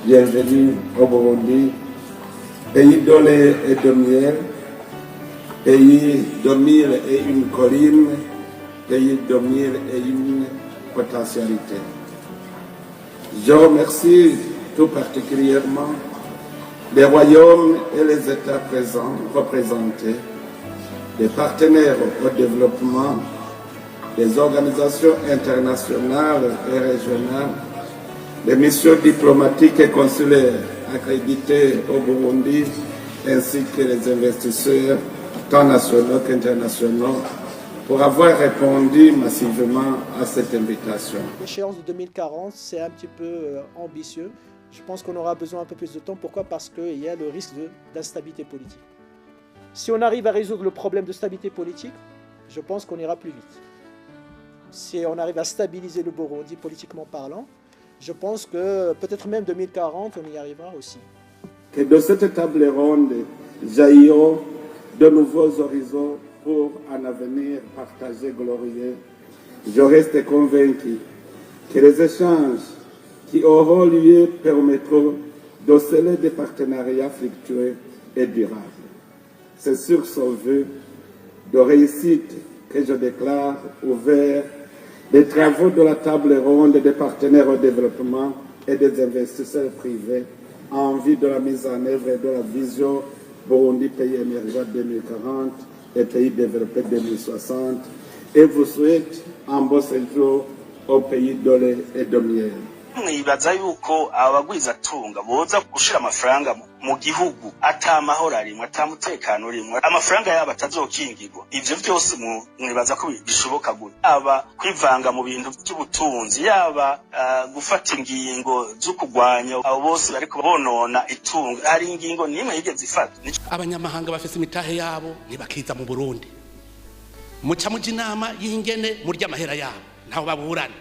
Bienvenue au Burundi, pays de lait et de miel, pays de mille et une collines, pays de mille et une potentialités. Je remercie tout particulièrement les royaumes et les États présents, représentés, les partenaires au développement, les organisations internationales et régionales, les missions diplomatiques et consulaires accréditées au Burundi, ainsi que les investisseurs, tant nationaux qu'internationaux, pour avoir répondu massivement à cette invitation. L'échéance de 2040, c'est un petit peu ambitieux. Je pense qu'on aura besoin un peu plus de temps. Pourquoi? Parce qu'il y a le risque d'instabilité politique. Si on arrive à résoudre le problème de stabilité politique, je pense qu'on ira plus vite. Si on arrive à stabiliser le Burundi politiquement parlant, je pense que peut-être même 2040, on y arrivera aussi. Que de cette table ronde jailliront de nouveaux horizons pour un avenir partagé glorieux. Je reste convaincu que les échanges qui auront lieu permettront de sceller des partenariats fructueux et durables. C'est sur ce vœu de réussite que je déclare ouvert les travaux de la table ronde des partenaires au développement et des investisseurs privés en vue de la mise en œuvre de la vision Burundi pays émergent 2040 et pays développé 2060 et vous souhaite un beau séjour au pays de lait et de miel. Mwibaza yuko abagwizatunga boza gushira amafaranga mu gihugu ata mahoro arimwo, ata mutekano urimwo, amafaranga yabo atazokingirwa? Ivyo vyose mwibaza ko bishoboka gute? Yaba kwivanga mu bintu vy'ubutunzi, yaba gufata ingingo zo kugwanya abo bose bariko bonona itunga, hari ingingo nimwe yigeze ifata? Abanyamahanga bafise imitahe yabo ntibakiza mu Burundi. Muca muja inama y'ingene murya amahera yabo, ntaho baburana.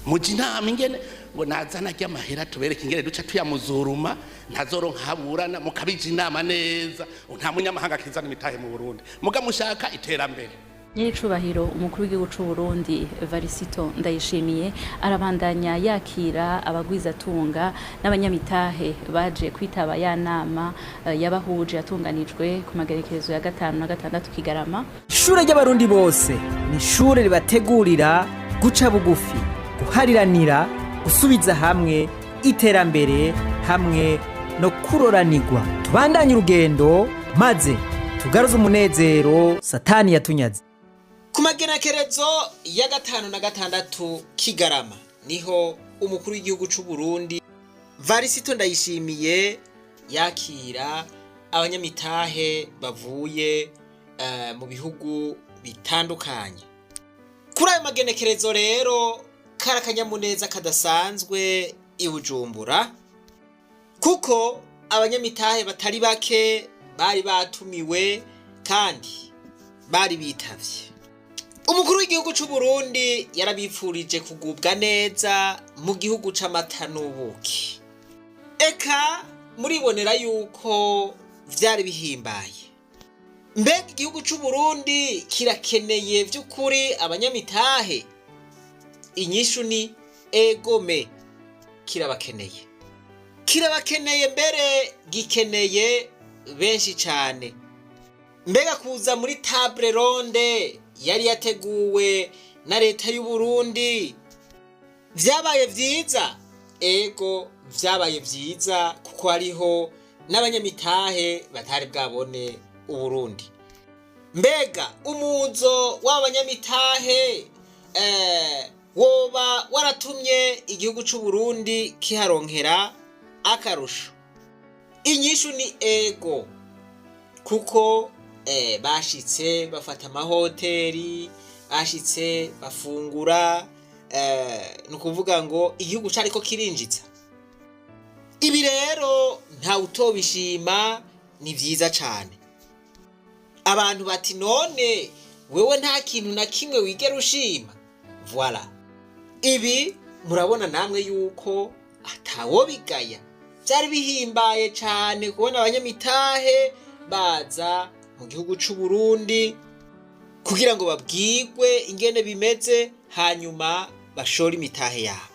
Muja inama ingene ngo nazana arya amahera, tubereke ingene duca tuyamuzuruma, ntazoronka ahaburana. Mukabija inama neza, nta munyamahanga akizana imitahe mu Burundi, muga mushaka iterambere. Nyiricubahiro umukuru w'igihugu c'u Burundi Varisito Ndayishimiye arabandanya yakira abagwizatunga n'abanyamitahe baje kwitaba ya nama yabahuje yatunganijwe ku magerekezo ya 5 na 6 Kigarama. Ishure ry'Abarundi bose ni ishure ribategurira guca bugufi, guhariranira, gusubiza hamwe, iterambere hamwe no kuroranirwa. Tubandanye urugendo maze tugaruze umunezero Satani yatunyaze. Ku magenekerezo ya 5 na 6 Kigarama niho umukuru w'igihugu c'u Burundi Varisito Ndayishimiye yakira abanyamitahe bavuye mu bihugu bitandukanye. Kuri ayo magenekerezo rero kari akanyamuneza kadasanzwe i Bujumbura, kuko abanyamitahe batari bake bari batumiwe kandi bari bitavye. Umukuru w'igihugu c'u Burundi yarabipfurije kugubwa neza mu gihugu c'amata n'ubuki. Eka muribonera yuko vyari bihimbaye. Mbega igihugu c'u Burundi kirakeneye vy'ukuri abanyamitahe? Inyishu ni egome, kirabakeneye, kirabakeneye, mbere gikeneye benshi cane. Mbega kuza muri table ronde yari yateguwe na leta y'u Burundi vyabaye vyiza? Ego, vyabaye vyiza, kuko hariho n'abanyamitahe batari bwabone Uburundi. Mbega umuzo w'abanyamitahe woba waratumye igihugu c'u Burundi kiharonkera akarusho? Inyishu ni ego, kuko bashitse bafata amahoteli, bashitse bafungura, ni ukuvuga ngo igihugu cariko kirinjiza. Ibi rero ntawe utobishima, ni vyiza cane. Abantu bati: "None wewe nta kintu na kimwe wigera ushima?" Voilà, ibi murabona namwe yuko atawobigaya. Byari bihimbaye cane kubona abanyamitahe baza mu gihugu c'u Burundi kugira ngo babwirwe ingene bimeze, hanyuma bashore imitahe yabo.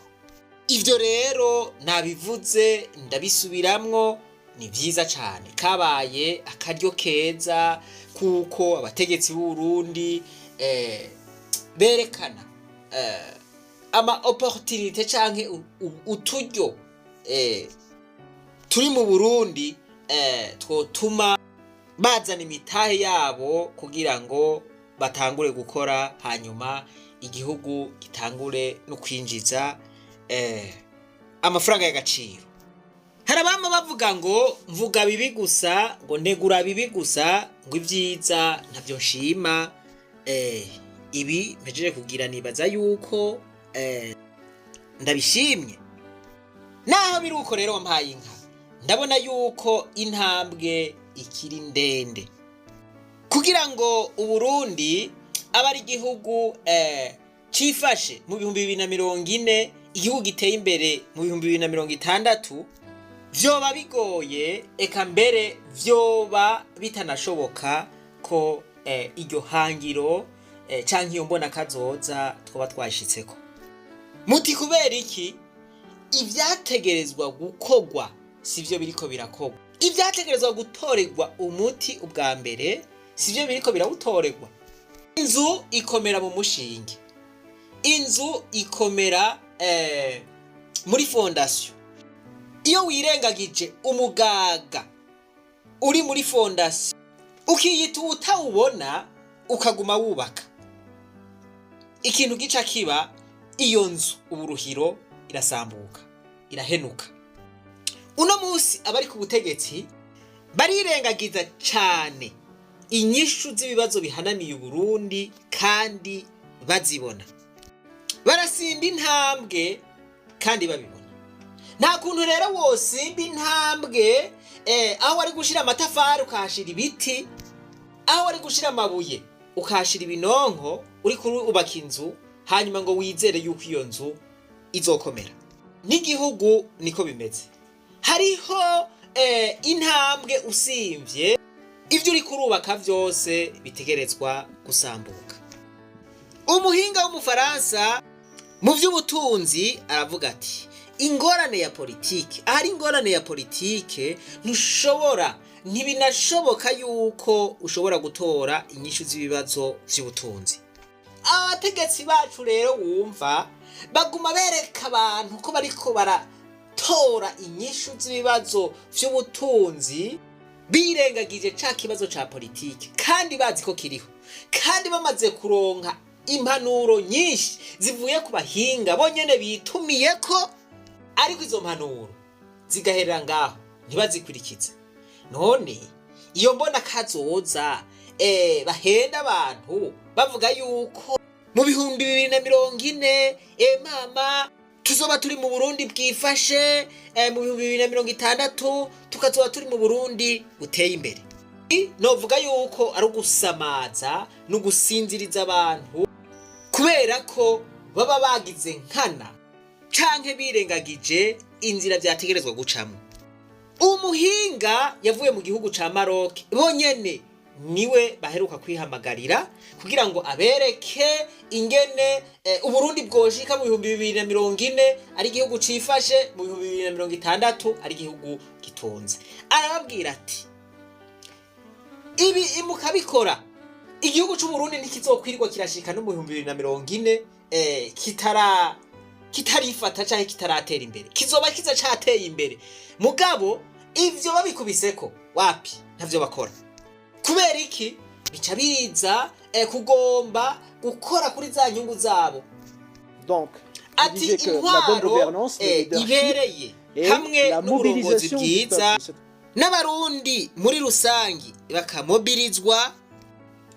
Ivyo rero nabivuze, ndabisubiramwo, ni vyiza cane. Kabaye akaryo keza kuko abategetsi b'Uburundi berekana ama opportunité canke uturyo turi mu Burundi twotuma bazana imitahe yabo kugira ngo batangure gukora, hanyuma igihugu gitangure no kwinjiza amafaranga y'agaciro. Hari abama bavuga ngo mvuga bibi gusa, ngo negura bibi gusa, ngo ibyiza ntabyo nshima. Ibi mpejeje kugira, nibaza yuko ndabishimye. Naho biri uko rero, wampaye inka, ndabona yuko intambwe ikiri ndende kugira ngo Uburundi abe ari igihugu cifashe mu 2040, igihugu giteye imbere mu 2060. Vyoba bigoye, eka mbere vyoba bitanashoboka ko iryo hangiro canke iyo mbona kazoza twoba twashitseko. Muti kubera iki? Ivyategerezwa gukorwa sivyo biriko birakorwa, ivyategerezwa gutorerwa umuti ubwa mbere sivyo biriko birawutorerwa. Inzu ikomera mu mushinge, inzu ikomera muri fondation. Iyo wirengagije umugaga uri muri fondation, ukiyita utawubona, ukaguma wubaka, ikintu gica kiba, iyo nzu uburuhiro irasambuka, irahenuka. Uno munsi abari ku butegetsi barirengagiza cane inyishu z'ibibazo bihanamiye Uburundi kandi bazibona, barasimba intambwe kandi babibona. Nta kuntu rero wosimba intambwe aho wari gushira amatafari ukahashira ibiti, aho wari gushira amabuye ukahashira ibinonko, uri kurubaka inzu, hanyuma ngo wizere yuko iyo nzu izokomera. N'igihugu niko bimeze. Hariho intambwe usimvye, ibyo uri kurubaka byose bitegerezwa gusambuka. Umuhinga w'Umufaransa mu by'ubutunzi aravuga ati: "Ingorane ya politike, ahari ingorane ya politike, ntushobora, ntibinashoboka yuko ushobora gutora inyishu z'ibibazo by'ubutunzi." Abategetsi bacu rero wumva baguma bereka abantu ko bariko baratora inyishu z'ibibazo by'ubutunzi, birengagije ca kibazo ca politike kandi bazi ko kiriho, kandi bamaze kuronka impanuro nyinshi zivuye ku bahinga bonyene bitumiye ko, ariko izo mpanuro zigaherera ngaho, ntibazikurikize. None iyo mbona kazoza bahenda abantu bavuga yuko mu 2040, mama, tuzoba turi mu Burundi bwifashe, mu 2060 tukazoba turi mu Burundi buteye imbere, novuga yuko ari ugusamaza no gusinziriza abantu, kubera ko baba bagize nkana canke birengagije inzira vyategerezwa gucamwo. Umuhinga yavuye mu gihugu ca Maroc bonyene niwe baheruka kwihamagarira kugira ngo abereke ingene Uburundi bwoshika mu 2040 ari igihugu cifashe, mu 2060 ari igihugu gitunze. Arababwira ati: "Ibi mukabikora, igihugu c'Uburundi ntikizokwirirwa kirashika no mu 2040 kitarifata canke kitaratera imbere, kizoba kiza cateye imbere." Mugabo ivyo babikubiseko wapi, ntavyo bakora. Kubera iki? Bica biza kugomba gukora kuri za nyungu zabo. Donc, ati intwaro ibereye hamwe n'uburongozi bwiza n'Abarundi muri rusangi bakamobirizwa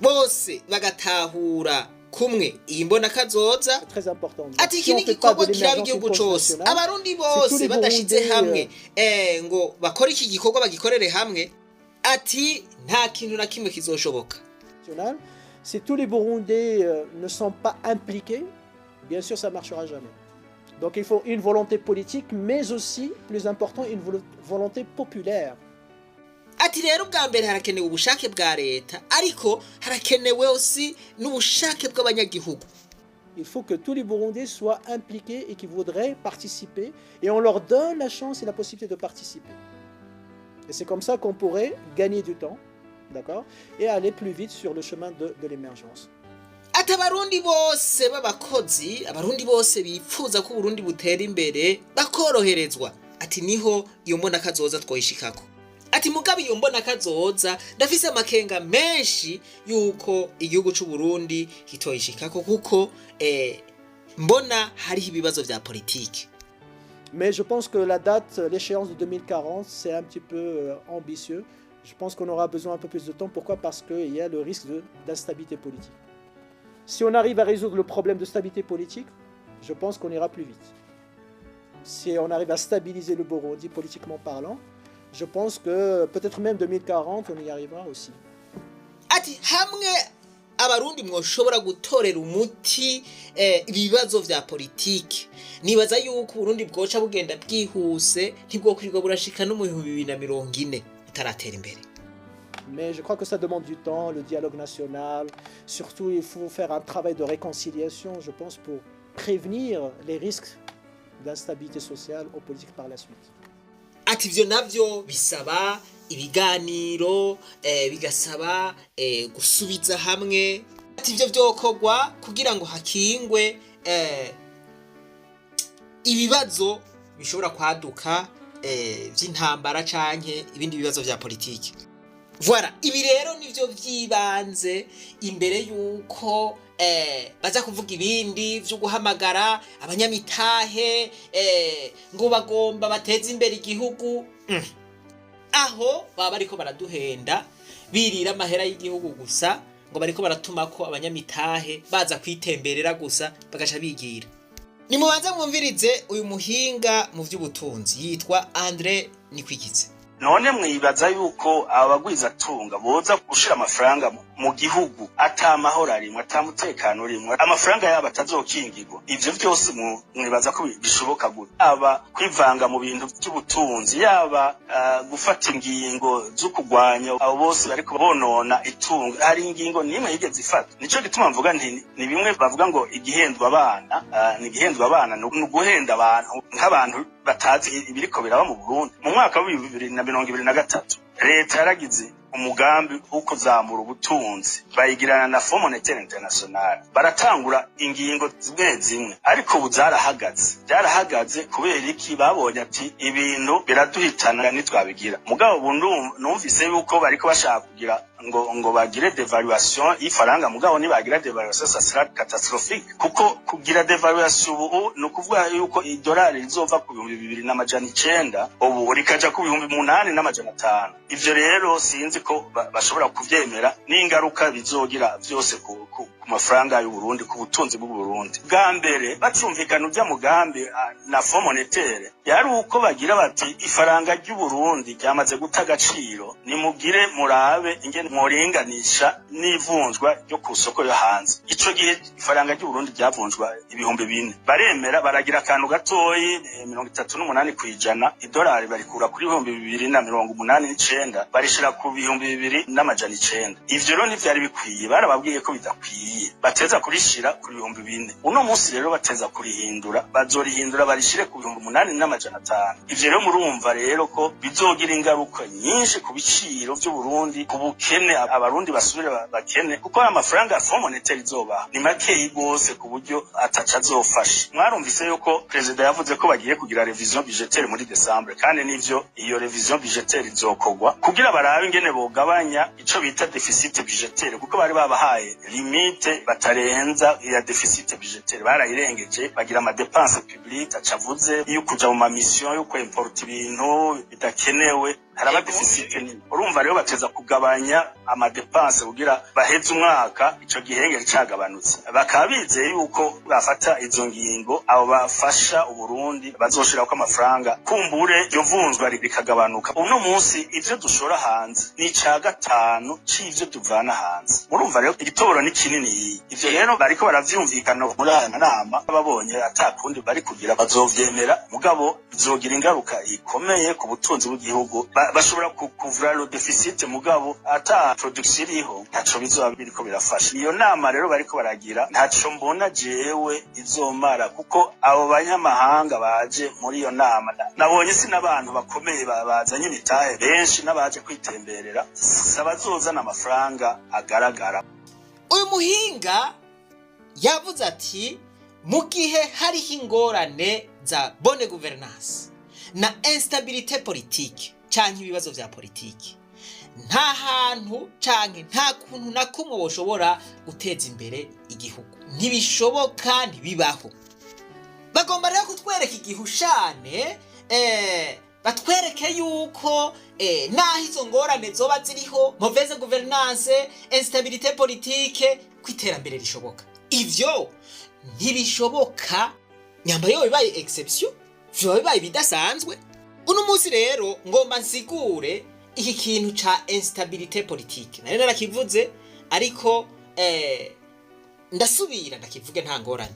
bose, bagatahura kumwe iyi mbona kazoza. Ati iki ni igikorwa kiraba igihugu cose. Abarundi bose badashize hamwe ngo bakore iki gikorwa, bagikorere hamwe, ati nta kintu na kimwe kizoshoboka. Si tous les Burundais ne sont pas impliqués, bien sûr, ça ne marchera jamais. Donc il faut une volonté politique, mais aussi, plus important, une volonté populaire. Ati rero ubwa mbere harakenewe ubushake bwa leta, ariko harakenewe aussi n'ubushake bw'abanyagihugu. Il faut que tous les Burundais soient impliqués et qui voudraient participer, et on leur donne la chance et la possibilité de participer. Et c'est comme ça qu'on pourrait gagner du temps, d'accord, et aller plus vite sur le chemin de l'émergence. Ati Abarundi bose b'abakozi, Abarundi bose bipfuza ko Uburundi butera imbere bakoroherezwa, ati niho iyo mbona kazoza twoyishikako. Ati mugabo iyo mbona kazoza ndafise amakenga menshi yuko igihugu c'u Burundi kitoyishikako kuko mbona hariho ibibazo vya politike. Mais je pense que la date, l'échéance de 2040, c'est un petit peu ambitieux. Je pense qu'on aura besoin un peu plus de temps. Pourquoi? Parce qu'il y a le risque d'instabilité politique. Si on arrive à résoudre le problème de stabilité politique, je pense qu'on ira plus vite. Si on arrive à stabiliser le Burundi politiquement parlant, je pense que peut-être même 2040, on y arrivera aussi. Ati hamwe Abarundi mwoshobora gutorera umuti ibibazo vya politiki, nibaza yuko Uburundi bwoca bugenda bwihuse, ntibwokwirirwa burashika no mu 2040 utaratera imbere. Mais je crois que ça demande du temps, le dialogue national. Surtout, il faut faire un travail de réconciliation, je pense, pour prévenir les risques d'instabilité sociale ou politique par la suite. Ati ivyo navyo bisaba ibiganiro, bigasaba gusubiza hamwe. Ati ivyo vyokorwa kugira ngo hakingwe ibibazo bishobora kwaduka vy'intambara canke ibindi bibazo vya politiki. Voilà, ibi rero nivyo vyibanze imbere yuko baza kuvuga ibindi vyo guhamagara abanyamitahe ngo bagomba bateze imbere igihugu. Aho baba bariko baraduhenda, birira amahera y'igihugu gusa, ngo bariko baratuma ko abanyamitahe baza kwitemberera gusa bagaca bigira. Nimubanze mwumvirize uyu muhinga mu vy'ubutunzi yitwa André Nikwigize. None mwibaza yuko abagwizatunga boza gushira amafaranga mu gihugu ata mahoro arimwo, ata mutekano urimwo, amafaranga yabo atazokingirwa? Ivyo vyose mwibaza ko bishoboka gute? Yaba kwivanga mu bintu vy'ubutunzi, yaba gufata ingingo zo kurwanya abo bose bariko bonona itunga, hari ingingo nimwe yigeze ifata? Nico gituma mvuga nti ni bimwe bavuga ngo igihendwa abana, ni igihendwa abana, ni uguhenda abantu nk'abantu batazi ibiriko biraba mu Burundi. Mu mwaka wa 2023 leta yaragize umugambi wo kuzamura ubutunzi, bayigirana na Fonds Monétaire International, baratangura ingingo zimwe zimwe, ariko ubu zarahagaze. Byarahagaze kubera iki? Babonye ati ibintu biraduhitana nitwabigira. Mugabo ubu numvise yuko bariko bashaka kugira ngo bagire dévaluation y'ifaranga. Mugabo nibagira dévaluation, ça sera catastrophique, kuko kugira dévaluation ubu ni ukuvuga yuko idolari rizova ku 2900 ubu rikaja ku 8500. Ivyo rero sinzi ko bashobora kuvyemera n'ingaruka bizogira vyose ku mafaranga y'u Burundi, ku butunzi bw'u Burundi. Bwa mbere bacumvikana urya mugambi na Fonds monétaire, yari uko bagira bati ifaranga ry'u Burundi ryamaze guta agaciro, nimugire murabe ingene mworinganisha n'ivunjwa ryo ku soko yo hanze. Ico gihe ifaranga ry'u Burundi ryavunjwa 4000. Baremera, baragira akantu gatoyi, 38%, idolari barikura kuri 2089 barishira ku 2900. Ivyo rero ntivyari bikwiye, barababwiye ko bidakwiye, bateza kurishira ku 4000. Uno munsi rero bateza kurihindura, bazorihindura barishire ku 8500. Ivyo rero murumva rero ko bizogira ingaruka nyinshi ku biciro vy'u Burundi, ku bukene, Abarundi basubire bakene, kuko aya mafaranga Fonds monétaire izobaha ni makeyi gose ku buryo ataca azofasha. Mwarumvise yuko perezida yavuze ko bagiye kugira révision budgétaire muri décembre, kandi nivyo, iyo révision budgétaire izokorwa kugira barabe ingene bogabanya ico bita déficit budgétaire, kuko bari babahaye limite batarenza ya déficit budgétaire, barayirengeje, bagira ama dépenses publiques acavuze yo kuja mu ma mission, yo kwimporta ibintu bidakenewe, haraba déficit nini. Urumva rero bateza kugabanya ama dépenses kugira baheze umwaka ico gihengeri cagabanutse. Bakaba bizeye yuko bafata izo ngingo, abo bafasha Uburundi bazoshirako amafaranga, kumbure iryo vunjwa rikagabanuka. Uno munsi ivyo dushora hanze ni ica gatanu c'ivyo tuvana hanze. Urumva rero igitoboro ni kinini. Ivyo rero bariko baravyumvikana muri aya nama, babonye atakundi bari kugira bazovyemera, mugabo bizogira ingaruka ikomeye ku butunzi bw'igihugu. Bashobora kuvura le déficit, mugabo ata production iriho, ntaco bizoba biriko birafasha. Iyo nama rero bariko baragira, ntaco mbona jewe izomara, kuko abo banyamahanga baje muri iyo nama nabonye si n'abantu bakomeye bazanye imitahe benshi, n'abaje kwitemberera, sabazozana amafaranga agaragara. Uyu muhinga yavuze ati mu gihe hariho ingorane za bonne gouvernance na instabilité politique canke ibibazo vya politiki, nta hantu canke nta kuntu na kumwe woshobora guteza imbere igihugu. Ntibishoboka, ntibibaho. Bagomba rero kutwereka igihushane, batwereke yuko naho izo ngorane zoba ziriho, mauvaise gouvernance, instabilité politique, ko iterambere rishoboka. Ivyo ntibishoboka. Nyamba yo bibaye exception, vyoba bibaye ibidasanzwe. Uno munsi rero ngomba nsigure iki kintu ca instabilité politique. Nari narakivuze, ariko ndasubira ndakivuge, nta ngorane.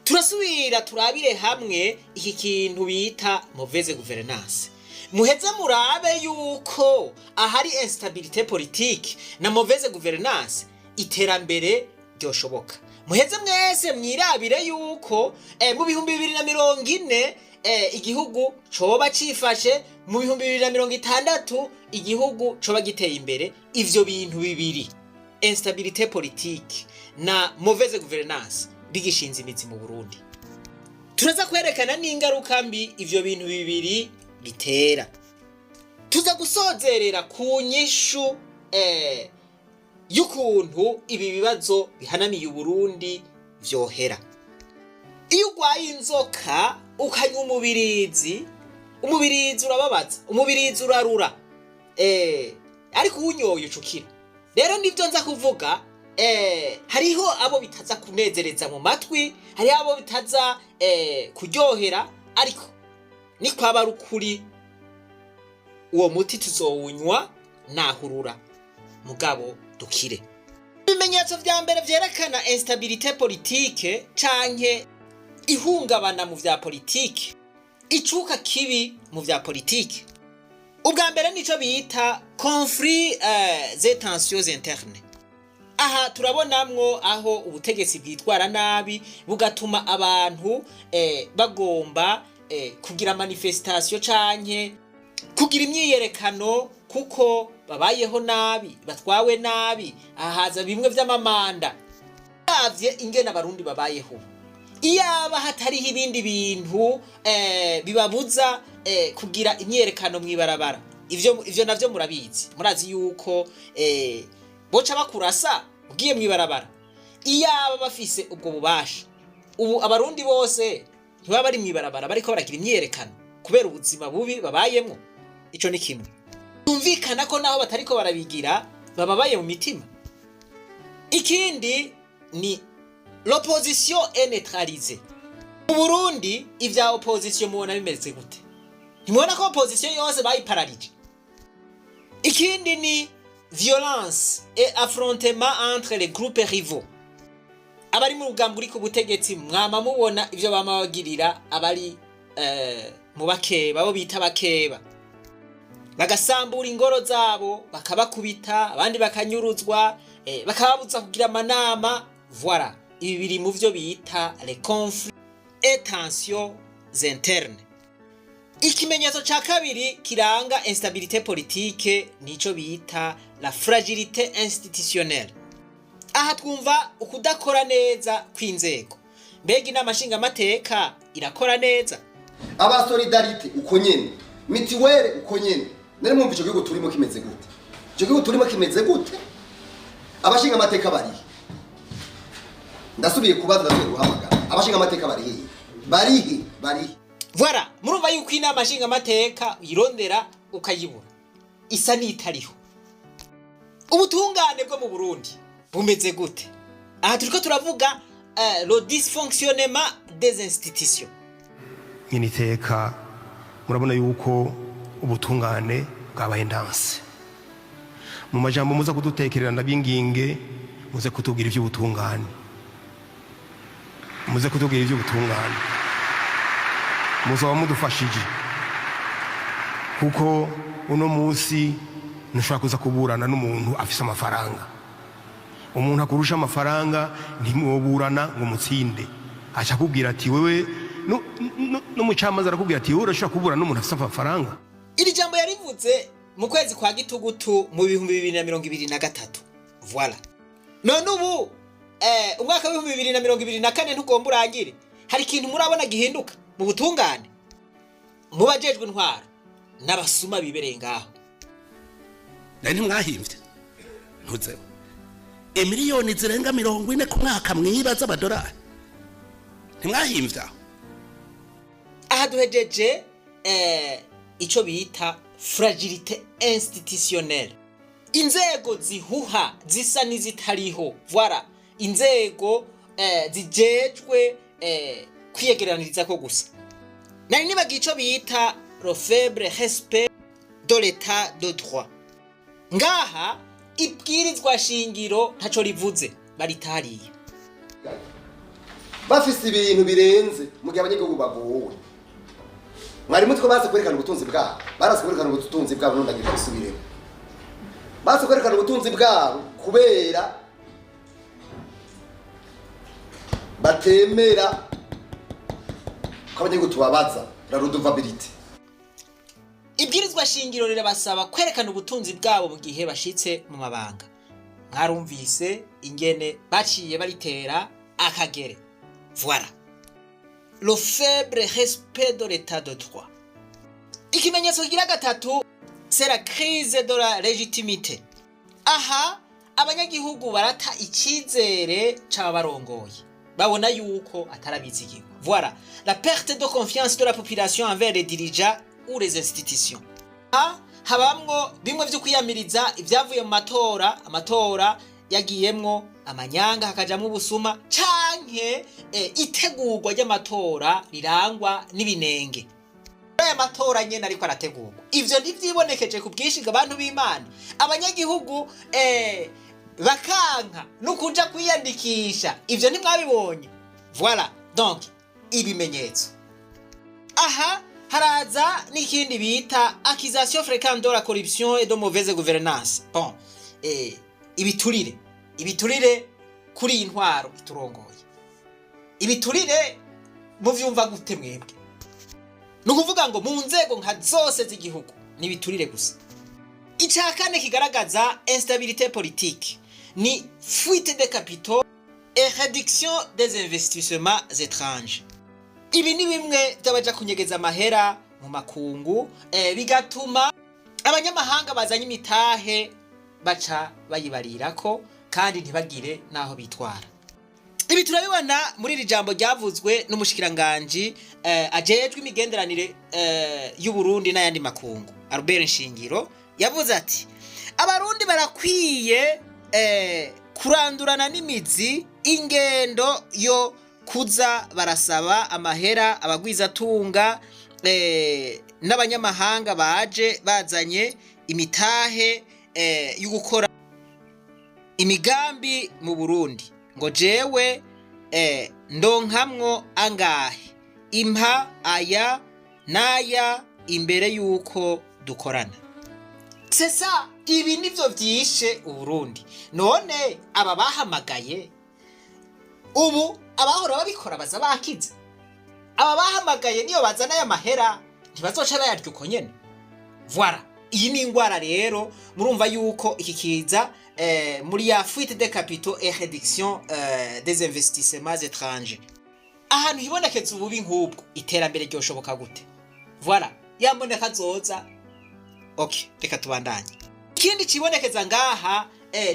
Turasubira turabire hamwe iki kintu bita mauvaise gouvernance, muheze murabe yuko ahari instabilité politique na mauvaise gouvernance iterambere ryoshoboka. Muheze mwese mwirabire yuko mu 2040 igihugu coba cifashe, mu 2060 igihugu coba giteye imbere. Ivyo bintu bibiri, instabilité politique na mauvaise gouvernance, bigishinze imizi mu Burundi. Turaza kwerekana n'ingaruka mbi ivyo bintu bibiri bitera. Tuza gusozerera ku nyishu y'ukuntu ibi bibazo bihanamiye Uburundi vyohera. Iyo urwaye inzoka ukanywa umubirizi, umubirizi urababaza, umubirizi urarura, ariko uwunyoye ucukira. Rero nibyo nza kuvuga. Hariho abo bitaza kunezereza mu matwi, hariho abo bitaza kuryohera, ariko ni kwaba ari ukuri, uwo muti tuzowunywa nahurura, mugabo dukire. Ibimenyetso vya mbere vyerekana instabilité politique canke ihungabana mu vya politike, icuka kibi mu vya politike, ubwa mbere nico bita conflit et tensions internes. Aha turabonamwo aho ubutegetsi bwitwara nabi, bugatuma abantu bagomba kugira manifestation canke kugira imyiyerekano kuko babayeho nabi, batwawe nabi. Ahaza bimwe vy'amamanda. Ravye ingene Abarundi babayeho, iyaba hatariho ibindi bintu bibabuza kugira imyiyerekano mw'ibarabara, ivyo navyo murabizi, murazi yuko boca bakurasa ugiye mw'ibarabara. Iyaba bafise ubwo bubasha, ubu Abarundi bose ntibaba bari mw'ibarabara bariko baragira imyiyerekano kubera ubuzima bubi babayemwo. Ico ni kimwe yumvikana ko naho batariko barabigira, bababaye mu mitima. Ikindi ni l'opposition est neutralisée. Mu Burundi ivya opposition mubona bimeze gute? Ntimubona ko opposition yose bayipararije? Ikindi ni violence et affrontement entre les groupes rivaux. Abari mu rugambwe uri ku butegetsi, mwama mubona ivyo bama bagirira abari mu bakeba, abo bita bakeba, bagasambura ingoro zabo, bakabakubita, abandi bakanyuruzwa, bakababuza kugira amanama. Voilà, ibi biri mu vyo bita les conflits et tensions internes. Ikimenyetso ca kabiri kiranga instabilité politique nico bita la fragilité institutionnelle. Aha twumva ukudakora neza kw'inzego. Mbega inama nshingamateka irakora neza? Aba solidarité uko nyene, mutuelle uko nyene. Nari mwumva ico gihugu turimo kimeze gute? Ico gihugu turimo kimeze gute? Abashinga amateka barihe? Ndasubiye kubaza, ndasubiye guhamagara, abashinga amateka barihe? Barihe? Barihe? Voilà, murumva yuko inama nshingamateka uyirondera ukayibura, isa n'itariho. Ubutungane bwo mu Burundi bumeze gute? Aha turiko turavuga le dysfonctionnement des institutions. Nyine iteka, murabona yuko ubutungane bwabaye ndanse. Mu majambo muza kudutekerera, ndabinginge muze kutubwira iby'ubutungane, muze kutubwira iby'ubutungane, muzaba mudufashije. Kuko uno munsi ntushobora kuza kuburana n'umuntu afise amafaranga. Umuntu akurusha amafaranga ntimwoburana ngo mutsinde. Aca akubwira ati wewe, n'umucamanza arakubwira ati: "Wowe urashobora kuburana n'umuntu afise amafaranga?" Iri jambo yarivuze mu kwezi kwa gitugutu mu 2023. Voilà. None ubu umwaka w'2024 ntugomba urangire, hari ikintu murabona gihinduka mu butungane, mu bajejwe intwaro n'abasuma bibereye ngaho? Nari ntimwahimvye ntuzeho imiliyoni zirenga 40 ku mwaka mwiba z'amadolari, ntimwahimvye aho? Aha duhejeje ico bita fragilité institutionnelle, inzego zihuha zisa n'izitariho. Voilà, inzego zijejwe kwiyegeraniriza ko gusa. Nari nibagiye ico bita le faible respect de l'état de droit. Ngaha ibwirizwa shingiro ntaco rivuze, baritariye. Bafise ibintu birenze mu gihe abanyagihugu bagowe. Mwari mutwe baze kwerekana ubutunzi bwabo, baraze kwerekana ubutunzi bwabo. None ndagira bisubiremo, baze kwerekana ubutunzi bwabo kubera batemera ko abanyagihugu tubabaza la redevabilité. Ibwirizwa shingiro rirabasaba kwerekana ubutunzi bwabo mu gihe bashitse mu mabanga. Mwarumvise ingene baciye baritera akagere. Voilà le faible respect de l'état de droit. Ikimenyetso kigira gatatu, c'est la crise de la légitimité. Aha abanyagihugu barata icyizere c'ababarongoye, babona yuko atarabizigirwa. Voilà la perte de confiance de la population envers les dirigeants ou les institutions. Aha habamwo bimwe vyo kwiyamiriza ibyavuye mu matora, amatora yagiyemwo amanyanga, hakajamwo ubusuma, canke itegurwa ry'amatora rirangwa n'ibinenge. Aya matora nyene ariko arategurwa, ivyo ntivyibonekeje ku bwinshi bw'abantu b'Imana, abanyagihugu bakanka no kuja kwiyandikisha. Ivyo ntimwabibonye? Voilà donc ibimenyetso. Aha haraza n'ikindi bita accusation fréquente de la corruption et de mauvaise gouvernance. Bon, ibiturire, ibiturire kuri iyi ntwaro iturongoye. Ibiturire muvyumva gute mwebwe? Ni ukuvuga ngo mu nzego nka zose z'igihugu ni ibiturire gusa. Icya kane kigaragaza instabilité politique ni fuite de capitaux et réduction des investissements étrangers. Ibi ni bimwe by'abaja kunyegeza amahera mu makungu, bigatuma abanyamahanga bazanye imitahe baca bayibarirako kandi ntibagire n'aho bitwara. Ibi turabibona muri iri jambo ryavuzwe n'umushikiranganji ajejwe imigenderanire y'u Burundi n'ayandi makungu, Albert Nshingiro. Yavuze ati: "Abarundi barakwiye kurandurana n'imizi ingendo yo kuza barasaba amahera abagwizatunga n'abanyamahanga baje bazanye imitahe yo gukora imigambi mu Burundi, ngo jewe ndonkamwo angahe, impa aya n'aya imbere y'uko dukorana." Sesa ibi nivyo vyishe Uburundi. None aba bahamagaye ubu, abahora babikora baza bakize. Aba bahamagaye niyo bazana aya mahera, ntibazoca bayarya uko nyene? Voilà, iyi ni ingwara rero. Murumva yuko iki kiza muri ya fuite de capitaux et réduction des investissements étrangers. Ahantu hibonekeza ububi nk'ubwo, iterambere ryoshoboka gute? Voilà yamboneka zoza. Okay, reka tubandanye. Ikindi kibonekeza ngaha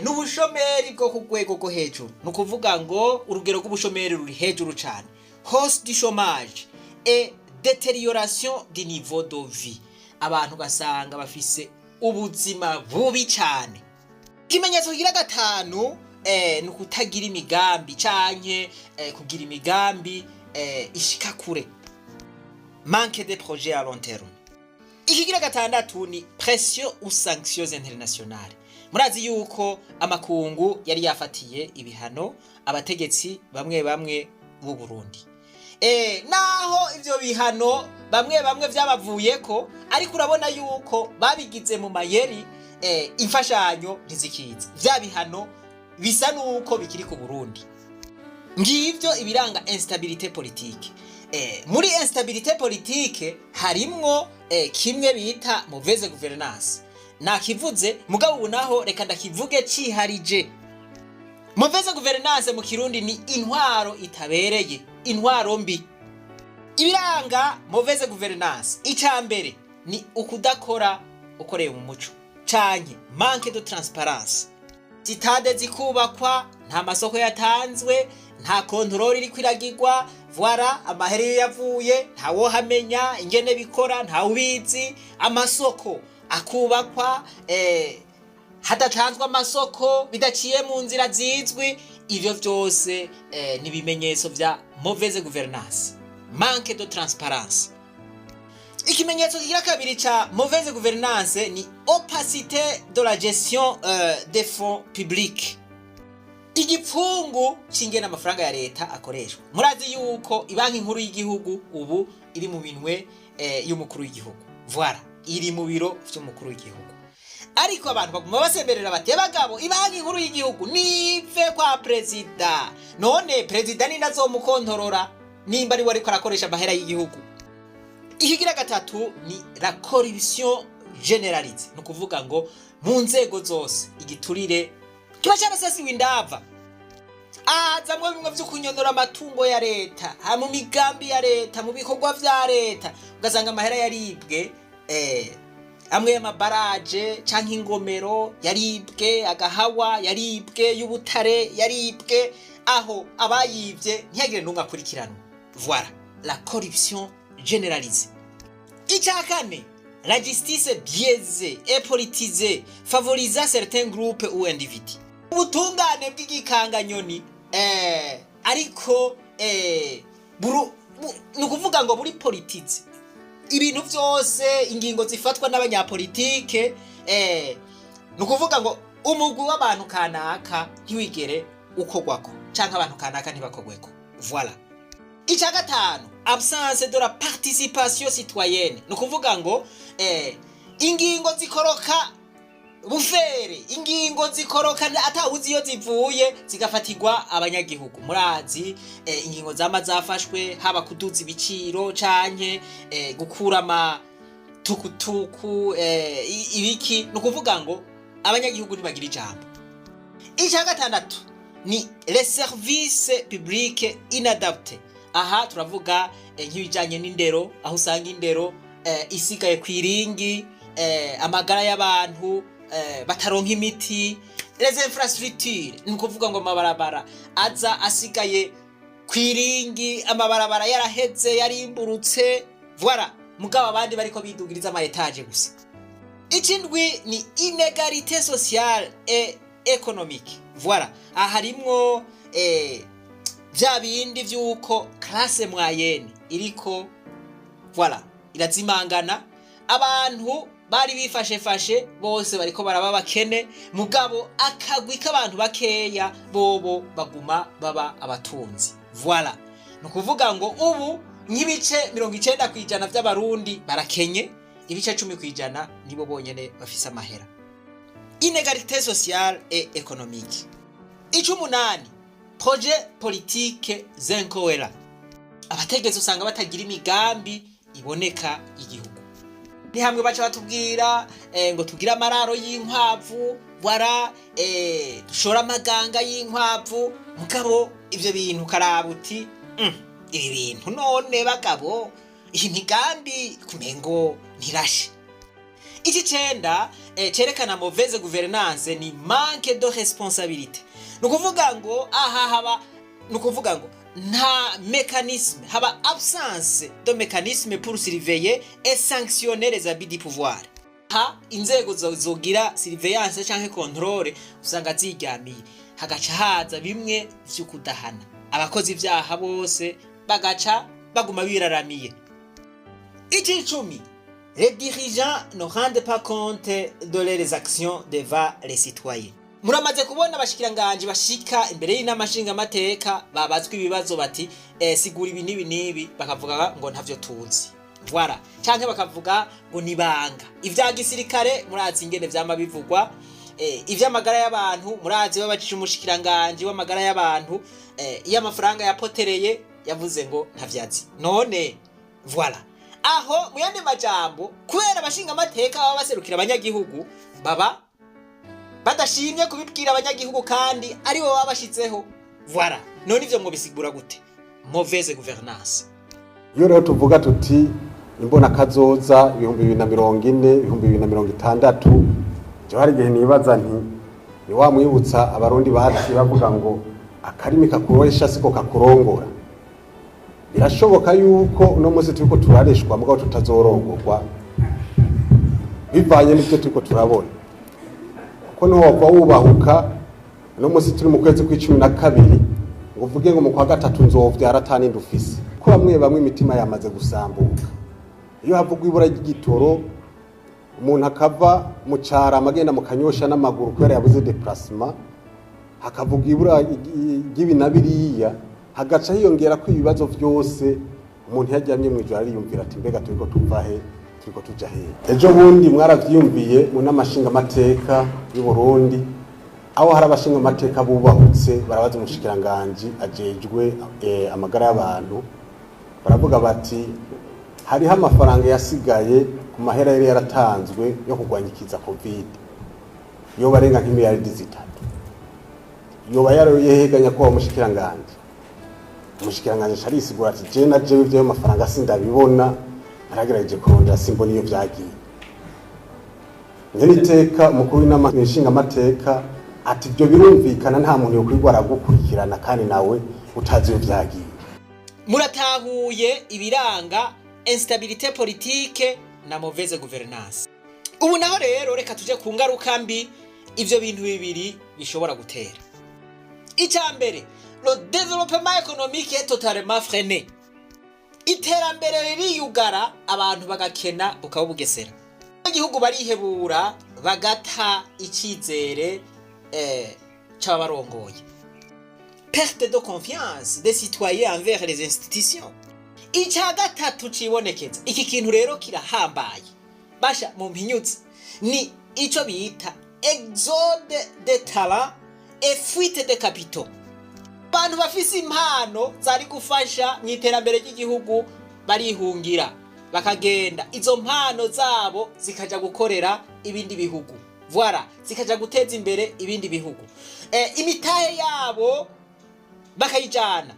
ni ubushomeri bwo ku rwego rwo hejuru. Ni ukuvuga ngo urugero rw'ubushomeri ruri hejuru cyane, hausse du chômage et détérioration du niveau de vie. Abantu ugasanga bafise ubuzima bubi cyane. Ikimenyetso kigira gatanu ni ukutagira imigambi canke kugira imigambi ishika kure, manque de projet à long terme. Ikigira gatandatu ni pression ou sanctions internationales. Murazi yuko amakungu yari yafatiye ibihano abategetsi bamwe bamwe b'u Burundi. Naho ivyo bihano bamwe bamwe vyabavuyeko, ariko urabona yuko babigize mu mayeri, imfashanyo ntizikiza, vya bihano bisa nuko bikiri ku Burundi. Ngivyo ibiranga instabilité politique. Muri instabilité politique harimwo kimwe bita mauvaise gouvernance. Nakivuze, mugabo ubu naho reka ndakivuge ciharije. Mauvaise gouvernance mu Kirundi ni intwaro itabereye, intwaro mbi. Ibiranga mauvaise gouvernance, ica mbere ni ukudakora ukoreye mu muco canke manque de transparence. Stade zikubakwa, nta masoko yatanzwe, nta contrôle iriko iragirwa. Voilà, amahera iyo yavuye ntawohamenya, ingene bikora ntawubizi. Amasoko akubakwa hadatanzwe amasoko, bidaciye mu nzira zizwi. Ivyo vyose ni ibimenyetso vya mauvaise gouvernance, manque de transparence. Ikimenyetso kigira kabiri ca mauvaise gouvernance ni opacité de la gestion des fonds publics, igipfungu c'ingene amafaranga ya leta akoreshwa. Murazi yuko Ibanki Nkuru y'Igihugu ubu iri mu minwe y'umukuru w'igihugu. Voilà, iri mu biro vy'umukuru w'igihugu, ariko abantu baguma basemberera bati: "Bagabo, Ibanki Nkuru y'Igihugu nive kwa perezida." None perezida ni nazomukontorora nimba ari we ariko arakoresha amahera y'igihugu? Ikigira gatatu ni la corruption généralisée, ni ukuvuga ngo mu nzego zose igiturire kiba cyarasasiwe indava. Ahazamwo bimwe vyo kunyonora amatungo ya leta, ha mu migambi ya leta, mu bikorwa vya leta, ugasanga amahera yaribwe, amwe y'amabaraje canke ingomero yaribwe, agahawa yaribwe, y'ubutare yaribwe, aho abayivye ntihagire n'umwe akurikiranwa. Voilà, la corruption généralisée. Icya kane, la justice biaisée et politisée favorisa certains groupes ou individus, ubutungane bw'igikanganyoni, ariko ni ukuvuga ngo buri politisé, ibintu byose, ingingo zifatwa n'abanyapolitike, ni ukuvuga ngo umugwi w'abantu kanaka ntiwigere ukogwako canke abantu kanaka ntibakogweko. Voilà. Icya gatanu, absence de la participation citoyenne, ni ukuvuga ngo ingingo zikoroka bufere, ingingo zikoroka atawuzi iyo zivuye, zigafatirwa abanyagihugu. Murazi ingingo zama zafashwe, haba kuduza ibiciro canke gukura ama tukutuku, ibiki, ni ukuvuga ngo abanyagihugu ntibagira ijambo. Icya gatandatu ni les services publics inadaptés. Aha turavuga nk'ibijyanye n'indero, aho usanga indero isigaye ku iringi, amagara y'abantu bataronka imiti, les infrastructures, ni ukuvuga ngo amabarabara aza asigaye ku iringi, amabarabara yaraheze, yarimburutse. Voilà, mugabo abandi bariko bidugiriza ama étages gusa. Ikindwi ni inégalité sociale et économique. Voilà, aha harimwo vya bindi vy'uko classe moyenne iriko, voilà, irazimangana. Abantu bari bifashefashe bose bariko baraba bakene, mugabo akagwi k'abantu bakeya bobo baguma baba abatunzi. Voilà, ni ukuvuga ngo ubu nk'ibice 90% vy'Abarundi barakenye, ibice 10% nibo bonyene bafise amahera. Inégalité sociale et économique. Icumunani, projet politique incohérents. Abategetsi usanga batagira imigambi iboneka igihugu. Ni hamwe baca batubwira ngo tugire amararo y'inkwavu, wara dushore amaganga y'inkwavu, mugabo ivyo bintu karaba uti: Ibi bintu none bagabo, iyi migambi kumengo ntirashe." Iki cenda cerekana mauvaise gouvernance ni manque de responsabilité. Ni ukuvuga ngo aha haba, ni ukuvuga ngo nta mécanisme, haba absence de mécanisme pour surveiller et sanctionner les abus du pouvoir. Ha inzego zogira surveillance canke contrôle usanga ziryamiye, hagaca haza bimwe vyo kudahana abakozi ivyaha, bose bagaca baguma biraramiye. Icicumi, les dirigeants ne rendent pas compte de leurs actions devant les citoyens. Muramaze kubona abashikiranganji bashika imbere y'inama nshingamateka, babazwa ibibazo bati "Sigura ibi n'ibi n'ibi", bakavuga ngo ntavyo tuzi, voilà, canke bakavuga ngo nibanga. Ivya gisirikare murazi ingene vyama bivugwa, ivy'amagara y'abantu murazi, babajije umushikiranganji w'amagara y'abantu iyo amafaranga yapotereye, yavuze ngo ntavyazi. None voilà, aho mu yandi majambo, kubera abashingamateka baba baserukira abanyagihugu, baba badashimye kubibwira abanyagihugu kandi aribo baba bashizeho. Voilà, none ivyo ngo bisigura gute? Mauvaise gouvernance. Iyo rero tuvuga tuti imbona kazoza 2040, 2060, jewe hari igihe nibaza nti ni wa mwibutsa Abarundi baci bavuga ngo akarimi kakuroresha siko kakurongora. Birashoboka yuko uno munsi turiko turareshwa, mugabo tutazorongorwa, bivanye n'ivyo turiko turabona, kuko ntiwova wubahuka uno munsi turi mu kwezi kw'12 ngo uvuge ngo mu kwa gatatu nzovyara ata n'indi ufise, ko bamwe bamwe imitima yamaze gusambuka. Iyo havugwa ibura ry'igitoro, umuntu akava mu Carama agenda mu Kanyosha n'amaguru kubera yabuze déplacement, hakavuga ibura ry'ibi na biriya, hagaca hiyongera ko ibibazo vyose, umuntu yaryamye mw'ijoro ariyumvira ati: "Mbega turiko tuva he? Turiko tuja hehe?" Ejo bundi mwaravyiyumviye mu nama nshingamateka y'u Burundi, aho hari abashingamateka bubahutse barabaza umushikiranganji ajejwe amagara y'abantu, baravuga bati hariho amafaranga yasigaye ku mahera yari yaratanzwe yo kurwanya ikiza Covid, yoba arenga nk'imiliyaridi 3, yoba yaroyeheganya ko umushikiranganji. Umushikiranganji arisigura ati: "Je na jewe ivyo mafaranga sindabibona, naragerageje kurondera simbona iyo vyagiye." Nyeniteka umukuru w'inama nshingamateka ati: "Ibyo birumvikana, nta muntu yokwirwa aragukurikirana kandi nawe utazi iyo vyagiye." Muratahuye ibiranga instabilité politique na mauvaise gouvernance. Ubu naho rero reka tuje ku ngaruka mbi ivyo bintu bibiri bishobora gutera. Icya mbere, le développement économique est totalement freiné. Iterambere ririyugara, abantu bagakena bukaba bugesera, igihugu barihebura, bagata icizere c'ababarongoye, perte de confiance des citoyens envers les institutions. Icya gatatu cibonekeza, iki kintu rero kirahambaye, basha mu mpinyutse, ni ico bita exode de talent et fuite de capitaux. Abantu bafise impano zari gufasha mu iterambere ry'igihugu barihungira, bakagenda, izo mpano zabo zikaja gukorera ibindi bihugu, voilà, zikaja guteza imbere ibindi bihugu, imitahe yabo bakayijana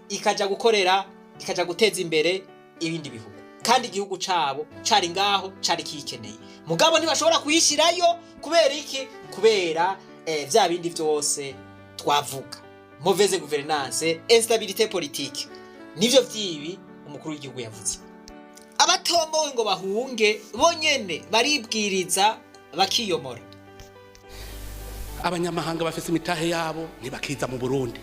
ikaja gukorera, ikaja guteza imbere ibindi bihugu, kandi igihugu cabo cari ngaho cari kikeneye, mugabo ntibashobora kuyishirayo. Kubera iki? Kubera vya bindi vyose twavuga, mauvaise gouvernance, instabilité politique. Nivyo vyibi umukuru w'igihugu yavuze. Abatombowe ngo bahunge bonyene baribwiriza bakiyomora. Abanyamahanga bafise imitahe yabo ntibakiza mu Burundi,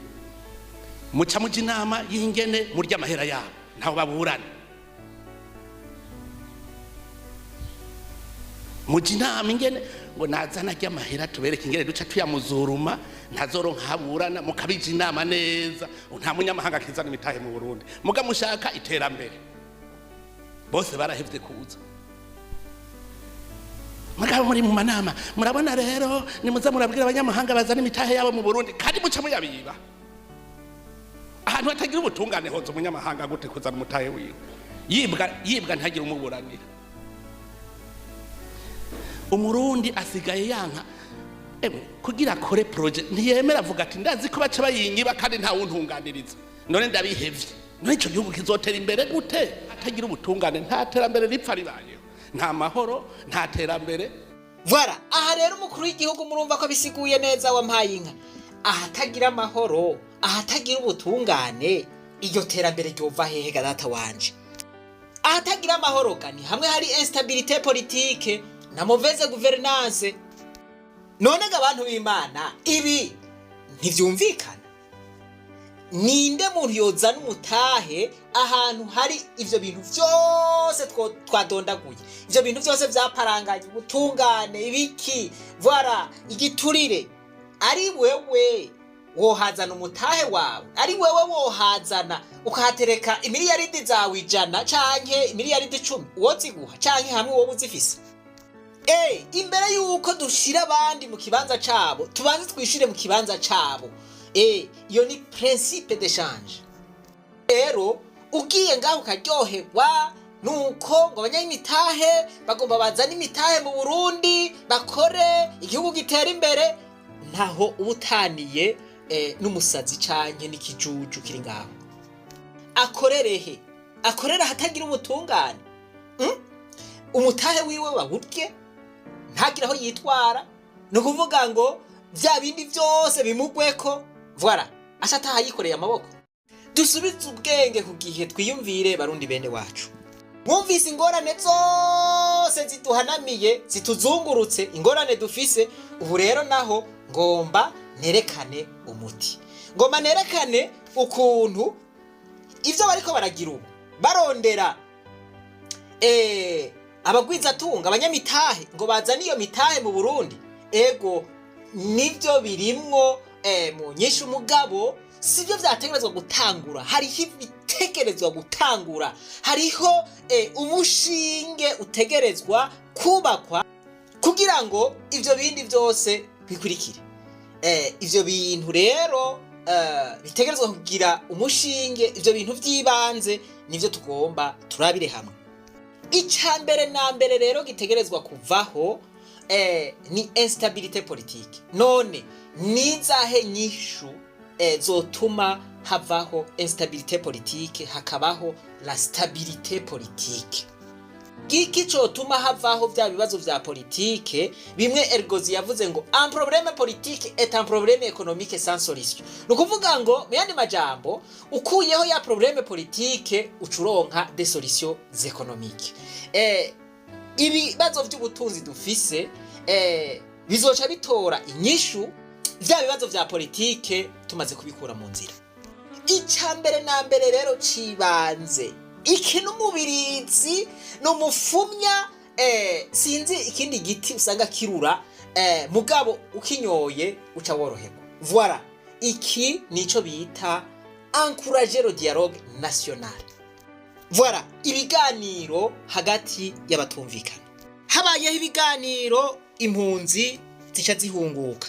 muca muja inama y'ingene murya amahera yabo, ntaho baburana. Muja inama ingene ngo nazana arya amahera tubereke ingene duca tuyamuzuruma, ntazoronka ahaburana, mukabija inama neza. Nta munyamahanga akizana imitahe mu Burundi, muga mushaka iterambere. Bose barahevye kuza, mugabo muri mu manama murabona rero nimuza murabwira abanyamahanga bazana imitahe yabo mu Burundi, kandi muca muyabiba. Ahantu hatagira ubutungane hoza umunyamahanga gute kuzana umutahe wiwe? Yibwa, yibwa ntagire umuburanira. Umurundi asigaye yanka emwe kugira akore projet, ntiyemera, avuga ati: "Ndazi ko baca bayinyiba kandi nta wuntunganiriza, none ndabihevye." None ico gihugu kizotera imbere gute atagira ubutungane? Nta terambere ripfa ribayeho, nta mahoro, nta terambere. Voilà, aha rero umukuru w'igihugu murumva ko bisiguye neza, wampaye inka. Ahatagira amahoro, ahatagira ubutungane, iryo terambere ryova hehe ga data wanje? Ahatagira amahoro ga ni hamwe hari instabilité politique na mauvaise gouvernance. None ga abantu b'Imana, ibi ntivyumvikana? Ninde muntu yozana umutahe ahantu hari ivyo bintu vyose twadondaguye, ivyo bintu vyose vyaparanganye, ubutungane, ibiki, voilà, igiturire? Ari wewe wohazana umutahe wawe? Ari wewe wohazana ukahatereka imiliyaridi zawe 100 canke imiliyaridi 10 woziguha, canke hamwe wowe uzifise? Imbere yuko dushira abandi mu kibanza cabo, tubanze twishire mu kibanza cabo. Iyo ni principe d'échange. Rero ugiye ngaho ukaryoherwa nuko ngo abanyamitahe bagomba bazane imitahe mu Burundi, bakore igihugu gitera imbere, ntaho uba utaniye n'umusazi canke n'ikijuju kiri ngaho. Akorerehe? Akorera ahatagira ubutungane? Umutahe wiwe bawurye, ntagire aho yitwara. Ni ukuvuga ngo bya bindi byose bimugweko, voilà, aca ataha yikoreye amaboko. Dusubize ubwenge ku gihe, twiyumvire, Barundi bene wacu. Mwumvise ingorane zose ziduhanamiye, zituzungurutse, ingorane dufise ubu. Rero naho ngomba nerekane umuti, ngomba nerekane ukuntu ibyo bariko baragira ubu, barondera abagwizatunga, abanyamitahe, ngo bazane iyo mitahe mu Burundi. Ego, nibyo birimwo mu nyinshi, umugabo sibyo vyategerezwa gutangura. Hariho ibitegerezwa gutangura, hariho umushinge utegerezwa kubakwa kugira ngo ivyo bindi vyose bikurikire. Ivyo bintu rero bitegerezwa kugira umushinge, ivyo bintu vy'ibanze nivyo tugomba turabire hamwe. Icya mbere na mbere rero gitegerezwa kuvaho ni instabilité politique. None nizahe nyishu zotuma havaho instabilité politique, hakabaho la stabilité politique? Giki cotuma havaho vya bibazo vya politike bimwe Ergozi yavuze ngo "un problème politique est un problème économique sans solution"? Ni ukuvuga ngo, mu yandi majambo, ukuyeho ya problème politique, ucuronka des solutions économiques. Ibibazo vy'ubutunzi dufise bizoca bitora inyishu vya bibazo vya politike tumaze kubikura mu nzira. Icya mbere na mbere rero cibanze, iki n'umubirizi, n'umufumya, sinzi ikindi giti usanga kirura, mugabo ukinyoye uca woroherwa. Voilà, iki nico bita encourager le dialogue national. Voilà, ibiganiro hagati y'abatumvikana. Habayeho ibiganiro, impunzi zica zihunguka.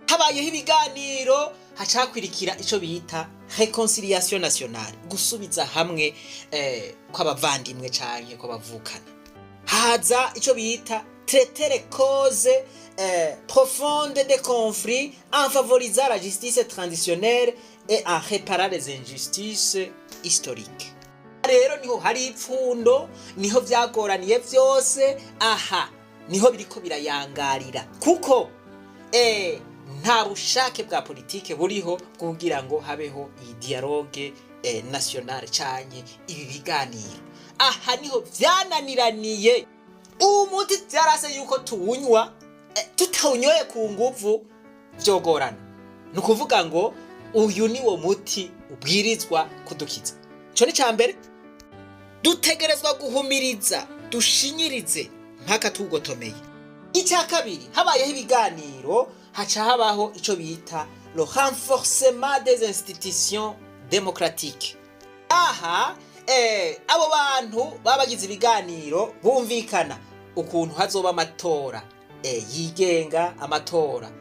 Habayeho ibiganiro, hacakwirikira ico bita réconciliation nationale, gusubiza hamwe kw'abavandimwe canke kw'abavukana. Haza ico bita traiter les causes profondes des conflits en favorisant la justice transitionnelle et en réparant les injustices historiques. Rero niho hari ipfundo, niho vyagoraniye vyose, aha niho biriko birayangarira, kuko nta bushake bwa politike buriho kugira ngo habeho iyi dialogue nationale canke ibi biganiro. Aha niho vyananiraniye. Umuti vyarase yuko tuwunywa, tutawunyoye ku nguvu vyogorana. Ni ukuvuga ngo uyu ni wo muti ubwirizwa kudukiza. Ico ni ca mbere. Dutegerezwa guhumiriza, dushinyirize mpaka tugotomeye. Icya kabiri, habayeho ibiganiro, haca habaho ico bita le renforcement des institutions démocratiques. Aha abo bantu baba bagize ibiganiro bumvikana ukuntu hazoba amatora yigenga, amatora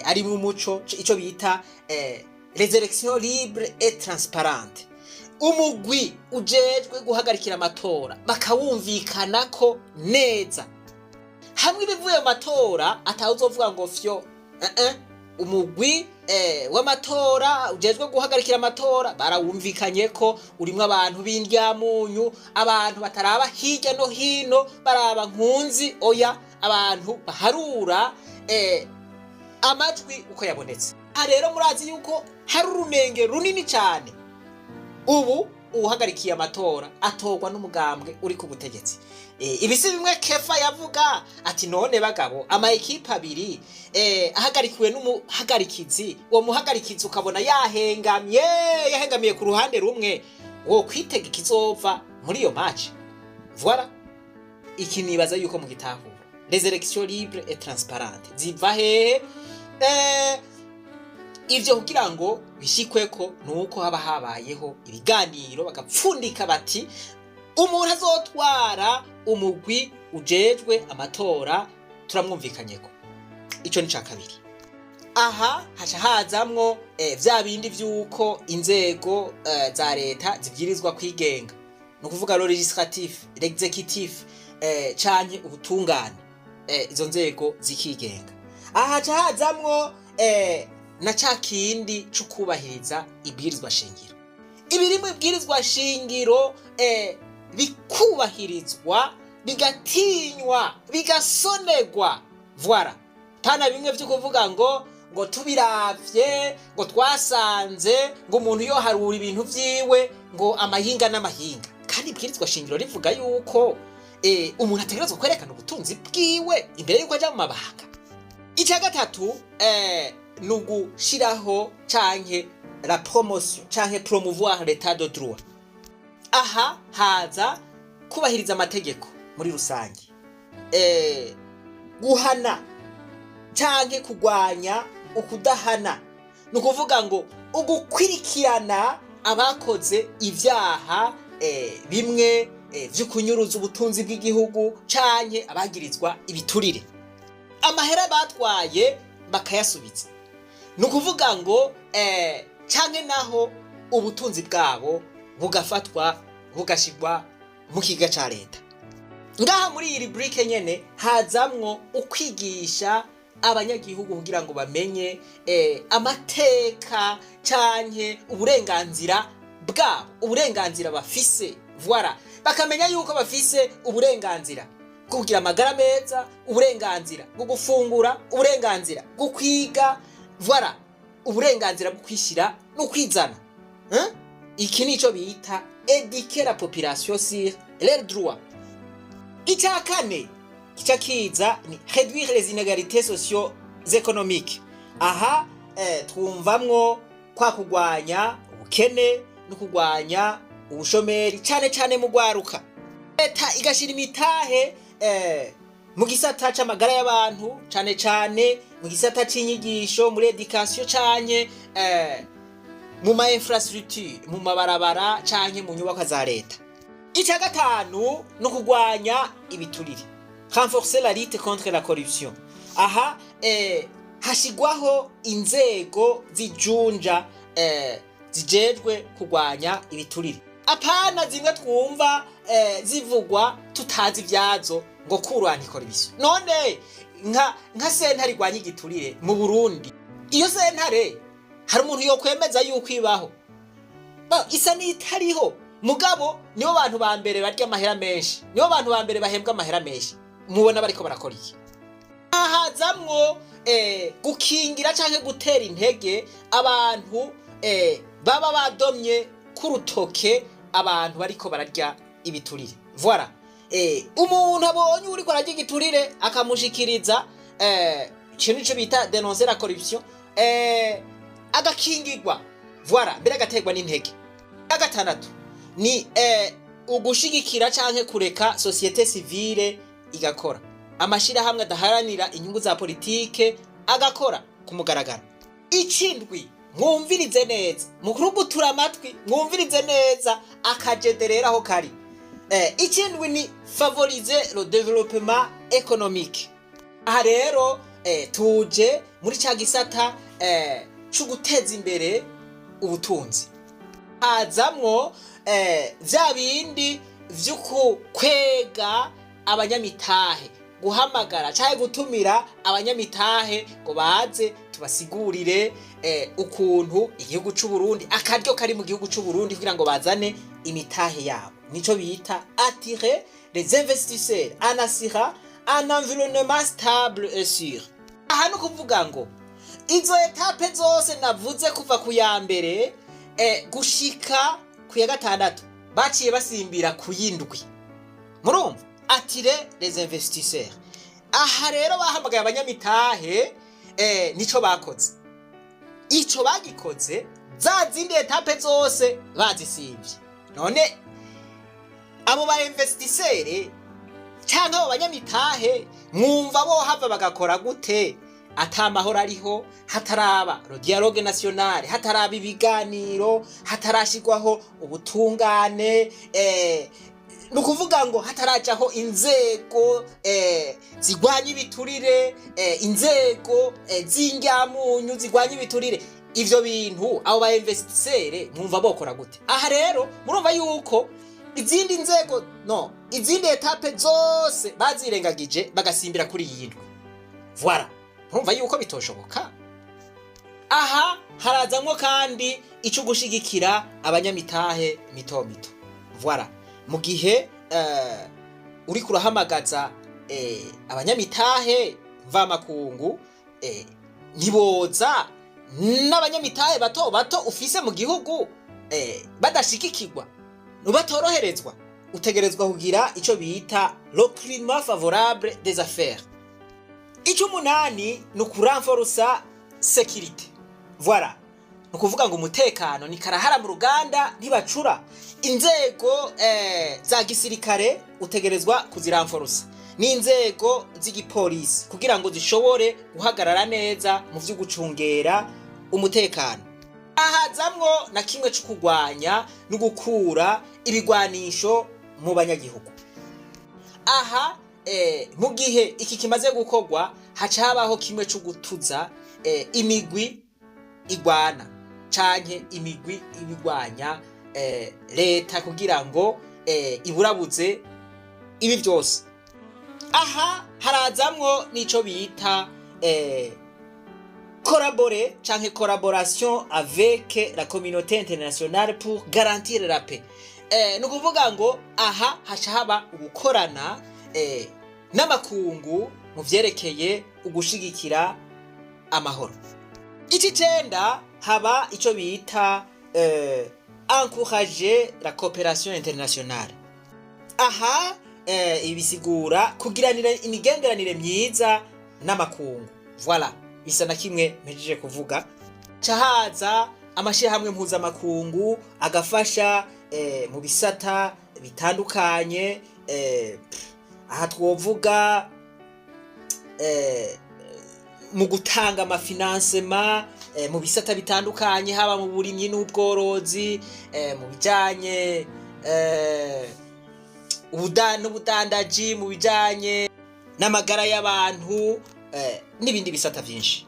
arimwo umuco, ico bita les élections libres et transparentes. Umugwi ujejwe guhagarikira amatora bakawumvikanako neza, hamwe ibivuye mu matora atawuzovuga ngo fyo. Umugwi w'amatora ujejwe guhagarikira amatora barawumvikanye ko urimwo abantu b'indyamunyu, abantu bataraba hirya no hino baraba nkunzi, oya, abantu baharura amajwi uko yabonetse. Aha rero murazi yuko hari urunenge runini cyane. Ubu uwuhagarikiye amatora atorwa n'umugambwe uri ku butegetsi. Ibi si bimwe Kefa yavuga ati: "None bagabo, ama équipes abiri ahagarikiwe n'umuhagarikizi, uwo muhagarikizi ukabona yahengamye, yahengamiye ku ruhande rumwe, wo kwitega ikizova muri iyo match?" Voilà, iki nibaza yuko mugitahura. Les élections libres et transparentes ziva hehe? Ivyo kugira ngo bishikweko nuko haba habayeho ibiganiro, bagapfundika bati umuntu azotwara umugwi ujejwe amatora turamwumvikanyeko. Ico ni ca kabiri. Aha haca hazamwo vya bindi vy'uko inzego za leta zibwirizwa kwigenga, ni ukuvuga le législatif, l'exécutif canke ubutungane, izo nzego zikigenga. Aha haca hazamwo na ca kindi co kubahiriza ibwirizwa shingiro, ibiri mu ibwirizwa shingiro bikubahirizwa, bigatinywa, bigasonegwa. Voilà, pana bimwe vyo kuvuga ngo tubiravye, ngo twasanze ngo umuntu yoharura ibintu vyiwe ngo amahinga n'amahinga, kandi ibwirizwa shingiro rivuga yuko umuntu ategerezwa kwerekana ubutunzi bwiwe imbere yuko aja mu mabanga. Icya gatatu ni ugushiraho canke la promotion canke promouvoir l'état de droit. Aha haza kubahiriza amategeko muri rusange, guhana canke kugwanya ukudahana, ni ukuvuga ngo ugukwirikirana abakoze ivyaha bimwe vyo kunyuruza ubutunzi bw'igihugu canke abagirizwa ibiturire, amahera batwaye bakayasubiza, ni ukuvuga ngo canke naho ubutunzi bwabo bugafatwa bugashirwa mu kiga ca leta. Ngaha muri iyi rubrique nyene hazamwo ukwigisha abanyagihugu kugira ngo bamenye amateka canke uburenganzira bwabo, uburenganzira bafise. Voilà, bakamenya yuko bafise uburenganzira bwo kugira amagara meza, uburenganzira bwo gufungura, uburenganzira bwo kwiga, voilà, uburenganzira bwo kwishyira no kwizana. Hein? Iki nico bita éduquer la population sur leurs droits. Icya kane kica kiza ni réduire les inégalités socio économiques. Aha twumvamwo kwa kugwanya ubukene no kugwanya ubushomeri, cane cane mu gwaruka. Leta igashira imitahe mu gisata c'amagara y'abantu, cane cane mu gisata c'inyigisho, muri éducation, canke mu ma infrastructure, mu mabarabara canke mu nyubakwa za leta. Icya gatanu ni ukugwanya ibiturire, renforcer la lutte contre la corruption. Aha hashigwaho inzego zijunja zijejwe kugwanya ibiturire, apana zimwe twumva zivugwa tutazi ibyazo ngo cour anticorruption. None nka sentare igwanya igiturire mu Burundi, iyo sentare hari umuntu yokwemeza yuko ibaho? Isa n'itariho. Mugabo nibo bantu ba mbere barya amahera menshi, nibo bantu ba mbere bahembwa amahera menshi. Mubona bariko barakora iki? Hazamwo gukingira canke gutera intege abantu baba badomye k'urutoke abantu bariko bararya ibiturire. Voilà, umuntu abonye uriko ararya igiturire akamushikiriza, ikintu nico bita dénoncer la corruption, agakingirwa, voilà, mbere agaterwa n'intege. Agatandatu ni ugushigikira canke kureka société civile igakora, amashirahamwe adaharanira inyungu za politike agakora ku mugaragaro. Ikindwi, mwumvirize neza, mukurugutura amatwi, mwumvirize neza akajede rero aho kari. Ikindwi ni favoriser le développement économique. Aha rero tuje muri ca gisata co guteza imbere ubutunzi. Hazamwo vya bindi vyo kwega abanyamitahe, guhamagara canke gutumira abanyamitahe ngo baze tubasigurire ukuntu igihugu c'u Burundi, akaryo kari mu gihugu c'u Burundi, kugira ngo bazane imitahe yabo. Nico bita attirer les investisseurs en assurant un environnement stable et sûr. Aha ni ukuvuga ngo izo étapes zose navuze kuva ku ya mbere gushika ku ya gatandatu baciye basimbira ku yindwi. Murumva, attirer les investisseurs. Aha rero bahamagaye abanyamitahe, nico bakoze. Ico bagikoze za zindi étapes zose bazisimvye. None abo ba investisseurs canke abo banyamitahe mwumva bohava bagakora gute? Ata mahoro ariho, hataraba le dialogue national, hataraba ibiganiro, hatarashirwaho ubutungane, ni ukuvuga ngo hatarajaho inzego zigwanya ibiturire, inzego z'indyamunyu zigwanya ibiturire, ivyo bintu abo ba investisseurs mwumva bokora gute? Aha rero murumva yuko izindi nzego no izindi étapes zose bazirengagije, bagasimbira kuri iyi ndwi. Voilà, murumva yuko bitoshoboka. Aha harazamwo kandi ico gushigikira abanyamitahe mito mito. Voilà, mu gihe uriko urahamagaza abanyamitahe mvamakungu, ntiboza n'abanyamitahe bato bato ufise mu gihugu badashigikirwa, batoroherezwa. Utegerezwa kugira ico bita le climat favorable des affaires. Icy'umunani ni ukurenforça sécurité. Voilà, ni ukuvuga ngo umutekano ni karahara mu ruganda ntibacura. Inzego za gisirikare utegerezwa kuzirenforça n'inzego z'igipolisi kugira ngo zishobore guhagarara neza mu vyo gucungera umutekano. Ahazamwo na kimwe co kurwanya no gukura ibigwanisho mu banyagihugu. Aha mu gihe iki kimaze gukorwa, haca habaho kimwe co gutuza imigwi igwana canke imigwi ibigwanya leta kugira ngo iburabuze ibi byose. Aha harazamwo n'ico bita collaborer canke collaboration avec la communauté internationale pour garantir la paix. Ni ukuvuga ngo aha haca haba ugukorana n'amakungu mu vyerekeye ugushigikira amahoro. Icicenda, haba ico bita encourager la coopération internationale. Aha ibisigura kugiranira imigenderanire myiza n'amakungu. Voilà, bisa na kimwe mpejeje kuvuga. Ca haza amashirahamwe mpuzamakungu agafasha mu bisata bitandukanye. Aha twovuga mu gutanga amafinancements mu bisata bitandukanye, haba mu burimyi n'ubworozi, mu bijanye n'ubudandaji, mu bijanye n'amagara y'abantu, n'ibindi bisata vyinshi.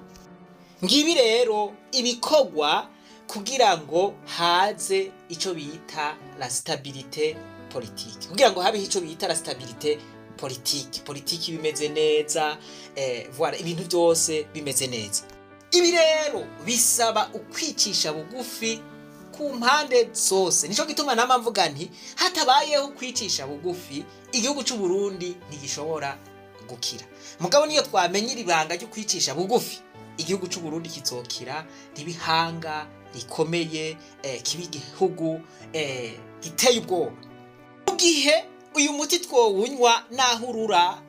Ngibi rero ibikorwa kugira ngo haze ico bita la stabilité politique, kugira ngo habeho ico bita la stabilité politique, politiki bimeze neza, voilà, ibintu byose bimeze neza. Ibi rero bisaba ukwicisha bugufi ku mpande zose. Nico gituma nama mvuga nti hatabayeho kwicisha bugufi, igihugu c'u Burundi ntigishobora gukira. Mugabo niyo twamenye iri banga ryo kwicisha bugufi, igihugu c'u Burundi kizokira, ribihanga rikomeye, kiba igihugu giteye ubwoba. Mu gihe uyu muti twowunywa naho urura,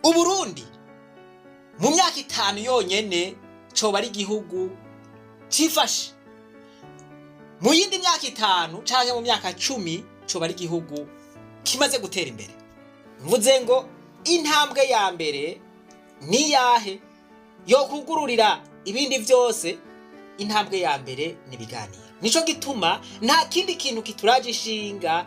Uburundi mu myaka 5 yonyene coba ari igihugu cifashe, mu yindi myaka 5 canke mu myaka 10 coba ari igihugu kimaze gutera imbere. Mvuze ngo intambwe ya mbere ni yahe yo kugururira ibindi vyose? Intambwe ya mbere ni ibiganiro. Nico gituma nta kindi kintu kituraje ishinga,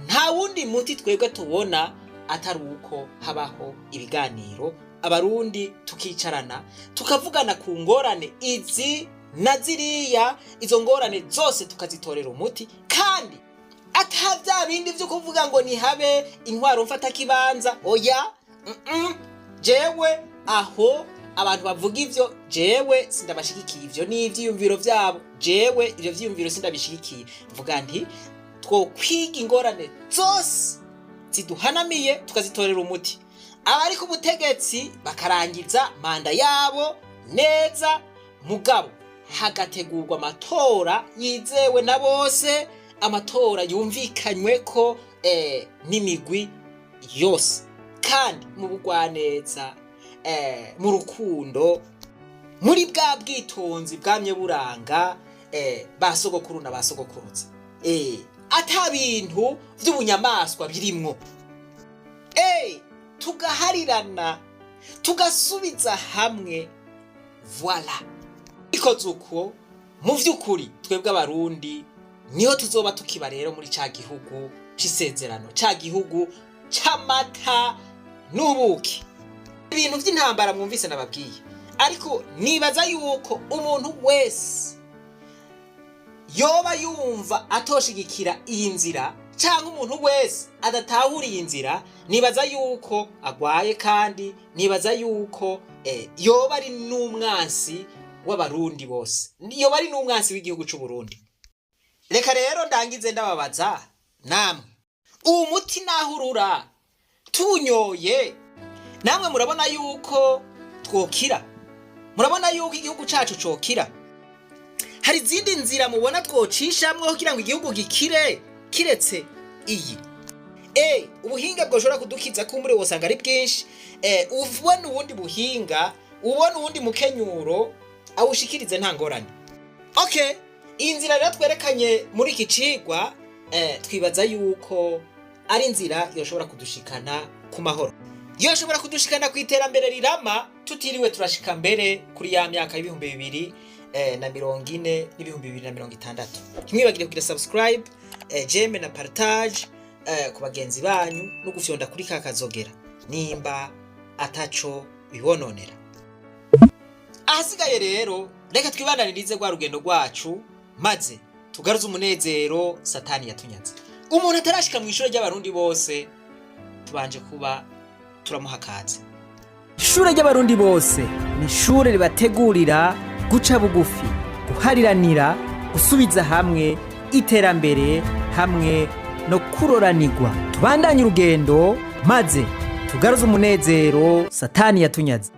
nta wundi muti twebwe tubona atari uko habaho ibiganiro, Abarundi tukicarana, tukavugana ku ngorane izi na ziriya, izo ngorane zose tukazitorera umuti, kandi ata bya bindi vyo kuvuga ngo nihabe intwaro mfatakibanza. Oya, Jewe aho abantu bavuga ivyo, jewe sindabashigikiye. Ivyo ni ivyiyumviro vyabo, jewe ivyo vyiyumviro sindabishigikiye. Mvuga nti twokwiga ingorane zose ziduhanamiye, tukazitorera umuti, abari ku butegetsi bakarangiza manda yabo neza, mugabo hagategurwa amatora yizewe na bose, amatora yumvikanywe ko n'imigwi yose, kandi mu bugwaneza, mu rukundo, muri bwa bwitonzi bwamye buranga ba sogokuru na ba sogokuruza, ata bintu vy'ubunyamaswa birimwo, tugaharirana. Tugasubiza hamwe. Voilà, ikoze uko, mu by'ukuri twebwe Abarundi niho tuzoba tukiba rero muri ca gihugu c'isezerano, ca gihugu c'amata n'ubuki. Ibintu by'intambara mwumvise nababwiye, ariko nibaza yuko umuntu wese yoba yumva atoshigikira iyi nzira, cyangwa umuntu wese adatahura iyi nzira, nibaza yuko agwaye, kandi nibaza yuko yoba ari n'umwansi w'Abarundi bose, yoba ari n'umwansi w'igihugu c'u Burundi. Reka rero ndangize ndababaza namwe: uwo muti naho urura tunyoye, namwe murabona yuko twokira? Murabona yuko igihugu cacu cokira? Hari izindi nzira mubona twocishamwo kugira ngo igihugu gikire kiretse iyi? Ubuhinga bwoshobora kudukiza kumbure wosanga ari bwinshi. Ubona ubundi buhinga, ubona uwundi mukenyuro, awushikirize, nta ngorane. Okay, iyi nzira rero twerekanye muri iki cigwa, twibaza yuko ari inzira yoshobora kudushikana ku mahoro, yoshobora kudushikana ku iterambere rirama, tutiriwe turashika mbere kuri ya myaka y'2040 n'2060. Ntimwibagire kugira subscribe, j'aime na partage ku bagenzi banyu, no gufyonda kuri ka kazogera nimba ataco bibononera. Ahasigaye rero reka twibandanirize rwa rugendo rwacu, maze tugaruze umunezero Satani yatunyaze. Umuntu atarashika mu ishuri ry'Abarundi bose, tubanje kuba turamuha kaze. Ishure ry'Abarundi bose ni ishure ribategurira guca bugufi, guhariranira, gusubiza hamwe, iterambere hamwe no kuroranirwa. Tubandanye urugendo, maze tugaruze umunezero Satani yatunyaze.